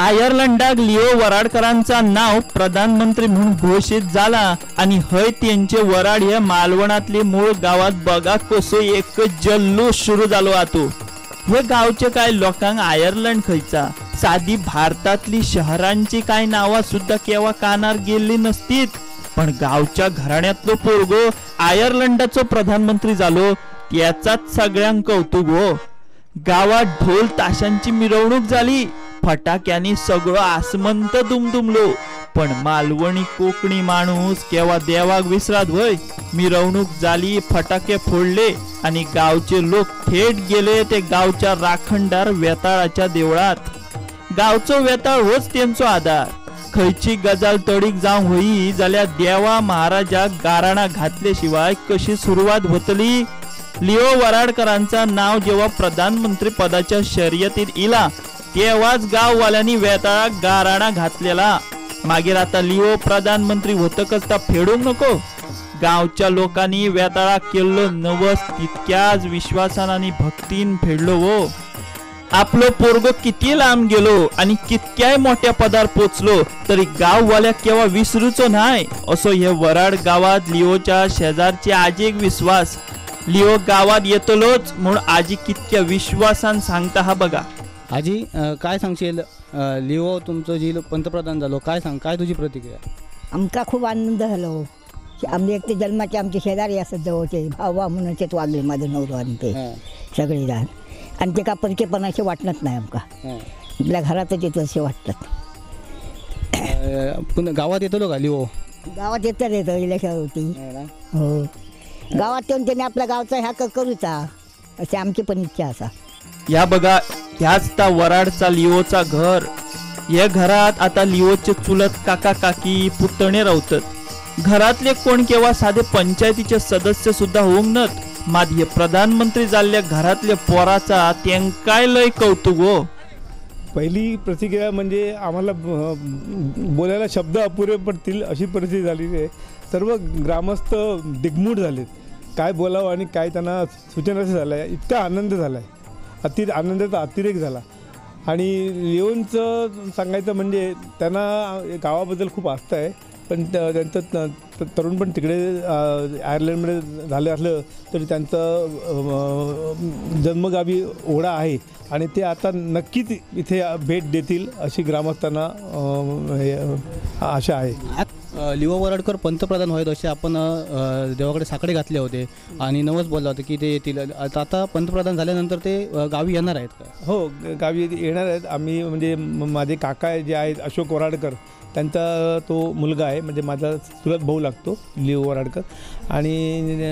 आयर्लंडाक Leo वराडकरांचा नाव प्रधानमंत्री म्हणून घोषित झाला आणि हय त्यांचे वराड हे मालवणातले मूळ गावात बघा कसो एक जल्लोष सुरू झालो. आतो हे गावचे काय लोकांक आयर्लंड खंयचा, साधी भारतातली शहरांची काय नावा सुद्धा केव्हा कानार गेली नसतीत, पण गावच्या घराण्यातलो पोरगो आयर्लंडाचो प्रधानमंत्री झालो त्याचाच सगळ्यांक कौतुक हो. गावात ढोल ताशांची मिरवणूक झाली, फटाक्यांनी सगळं आसमंत दुमदुमलो, पण मालवणी कोकणी माणूस केव्हा देवाक विसरात व्हय. मिरवणूक झाली, फटाके फोडले आणि गावचे लोक थेट गेले ते गावच्या राखणदार वेताळाच्या देवळात. गावचो वेताळ होच त्यांचो आधार. खंयची गजाल तडीक जावंक होई जाल्यार देवा महाराजाक गाराणा घातले शिवाय कशी सुरवात होतली. लिओ वराडकरांचा नाव जेव्हा प्रधानमंत्री पदाच्या शर्यतीत इला तेव्हाच गाववाल्यांनी वेताळाक गाराणा घातलेला. मागीर आता लिओ प्रधानमंत्री होतकच ता फेडूंक नको. गावच्या लोकांनी वेताळाक केल्लो नवस तितक्याच विश्वासान आणि भक्तीन फेडलो हो. आपलो पोरगो किती लांब गेलो आणि कितक्याय मोठ्या पदार पोचलो तरी गाववाल्या केव्हा विसरूचो नाय असो हे वराड गावात लिओच्या शेजारची आजीक विश्वास. लिओ गावात येतलोच म्हणून आजी कितक्या विश्वासान सांगता हा बघा. आजी, काय सांगशील, लिओ तुमचं जी पंतप्रधान झालो, काय सांग, काय तुझी प्रतिक्रिया? आमका खूप आनंद झालो. आम्ही एक ते जन्माचे आमचे शेजारी असत जवळचे, भावा म्हणून तेच वागले माझं नवरो आणि ते सगळे जण, आणि ते का परकेपणा असे वाटणार नाही आमका, आपल्या घरातच येतो असे वाटतात. पुन्हा गावात येतो का लिओ? गावात येतात, येतं इलेक्शन होती हो, गावात येऊन त्याने आपल्या गावचा ह्या करूचा अशी आमची पण इच्छा असा. या बघा, ह्याच त्या वराडचा लिओचा घर. या घरात आता लिओचे चुलत काका काकी पुतणे रावतात. घरातले कोण केव्हा साधे पंचायतीचे सदस्य सुद्धा होऊंक नत, मात हे प्रधानमंत्री जाल्ल्या घरातल्या पोराचा तेंकाय लय कौतुक हो. पहिली प्रतिक्रिया म्हणजे आम्हाला बोलायला शब्द अपुरे पडतील अशी परिस्थिती झालेली आहे. सर्व ग्रामस्थ दिग्मूढ झालेत, काय बोलावं आणि काय त्यांना सूचनाचं झालं आहे. इतका आनंद झाला आहे, आनंदाचा अतिरेक झाला. आणि लिओनचं सांगायचं म्हणजे त्यांना गावाबद्दल खूप आस्था आहे, पण त्यांचं तरुण पण तिकडे आयर्लंडमध्ये झालं असलं तरी त्यांचं जन्मगावी ओढा आहे आणि ते आता नक्कीच इथे भेट देतील अशी ग्रामस्थांना आशा आहे. लिओ वराडकर पंतप्रधान व्हावेत असे आपण देवाकडे साकडे घातले होते आणि नवस बोलला होतं की ते येतील. आता पंतप्रधान झाल्यानंतर ते गावी येणार आहेत का? हो, गावी येणार आहेत. आम्ही म्हणजे माझे काका जे आहेत अशोक वराडकर, त्यांचा तो मुलगा आहे, म्हणजे माझा चुलत भाऊ लागतो लिओ वराडकर. आणि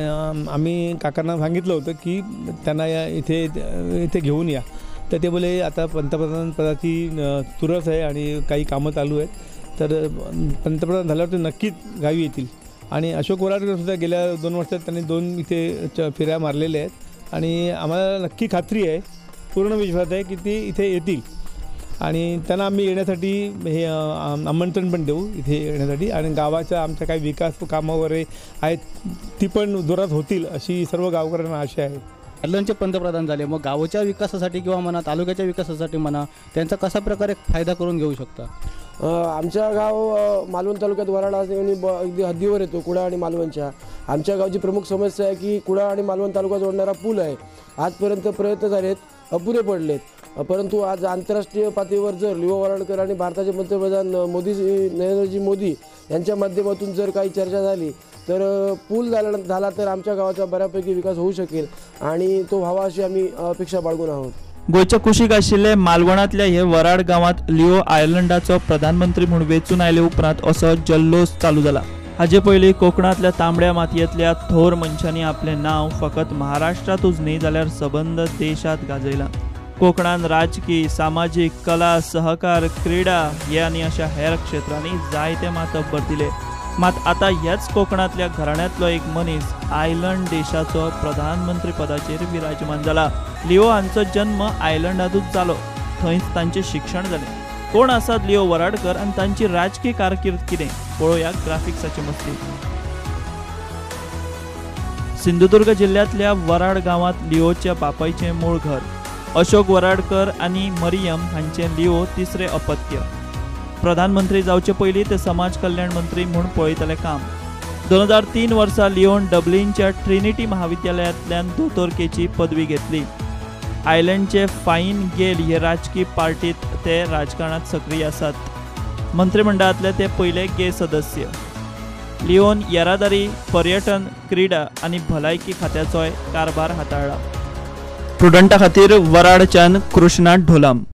आम्ही काकांना सांगितलं होतं की त्यांना इथे इथे घेऊन या, तर ते बोले आता पंतप्रधान पदाची चुरस आहे आणि काही कामं चालू आहेत, तर पंतप्रधान झाल्यावर ते नक्कीच गावी येतील. आणि अशोक वराडकरसुद्धा गेल्या 2 वर्षात त्यांनी 2 इथे फेऱ्या मारलेल्या आहेत आणि आम्हाला नक्की खात्री आहे, पूर्ण विश्वास आहे की ते इथे येतील आणि त्यांना आम्ही येण्यासाठी हे आमंत्रण पण देऊ इथे येण्यासाठी. आणि गावाच्या आमच्या काही विकास कामं वगैरे आहेत ती पण जोरात होतील अशी सर्व गावकऱ्यांना आशा आहे. आयर्लंडचे पंतप्रधान झाले, मग गावाच्या विकासासाठी किंवा म्हणा तालुक्याच्या विकासासाठी म्हणा त्यांचा कशा प्रकारे फायदा करून घेऊ शकता? आमच्या गाव मालवण तालुक्यात वराड आणि अगदी हद्दीवर येतो कुडाळ आणि मालवणच्या. आमच्या गावची प्रमुख समस्या आहे की कुडाळ आणि मालवण तालुका जोडणारा पूल आहे. आजपर्यंत प्रयत्न झालेत, अपुरे पडलेत, परंतु आज आंतरराष्ट्रीय पातळीवर जर लिओ वराडकर आणि भारताचे पंतप्रधान मोदी नरेंद्रजी मोदी यांच्या माध्यमातून जर काही चर्चा झाली तर पूल झाला तर आमच्या गावाचा बऱ्यापैकी विकास होऊ शकेल आणि तो व्हावा अशी आम्ही अपेक्षा बाळगून आहोत. गोंयच्या कुशीक आशिल्ले मालवणांतल्या हे वराड गांवांत लिओ आयर्लंडाचो प्रधानमंत्री म्हूण वेंचून आयले उपरांत असो जल्लोष चालू जाला. हाजे पयलीं कोकणांतल्या तांबड्या मातयेंतल्या थोर मनशांनी आपलें नांव फकत महाराष्ट्रांतूच न्ही जाल्यार सबंद देशांत गाजयलां. कोकणान राजकी, सामाजीक, कला, सहकार, क्रीडा हे आनी अशा हेर क्षेत्रांनी जायते मातब्बर दिले. मात आतां ह्याच कोकणांतल्या घराण्यांतलो एक मनीस आयर्लंड देशाचो प्रधानमंत्री पदाचेर विराजमान जाला. लिओ हांचो जन्म आयर्लंडांतूच जालो, थंयच तांचें शिक्षण जालें. कोण आसात लिओ वराडकर आनी तांची राजकीय कारकीर्द कितें, पळोवया ग्राफिक्साचे मस्ती. सिंधुदुर्ग जिल्ल्यांतल्या वराड गांवांत लिओच्या बापायचें मूळ घर. अशोक वराडकर आनी मरियम हांचे लिओ तिसरे अपत्य. प्रधानमंत्री जावचे पयलीं ते समाज कल्याण मंत्री म्हूण पळयतले काम. 2003 वर्सा लिओन डब्लिनच्या ट्रिनिटी महाविद्यालयांतल्यान दोतोरकेची पदवी घेतली. आयर्लंडचे फाईन गेल हे राजकी पार्टीत ते राजकारणात सक्रीय आसात. मंत्रिमंडळांतले ते पयले गे सदस्य. लिओन येरादारी, पर्यटन, क्रीडा आनी भलायकी खात्याचोय कारभार हाताळ्ळा. प्रुडंटा खातीर वराडच्यान कृष्णा ढोलाम.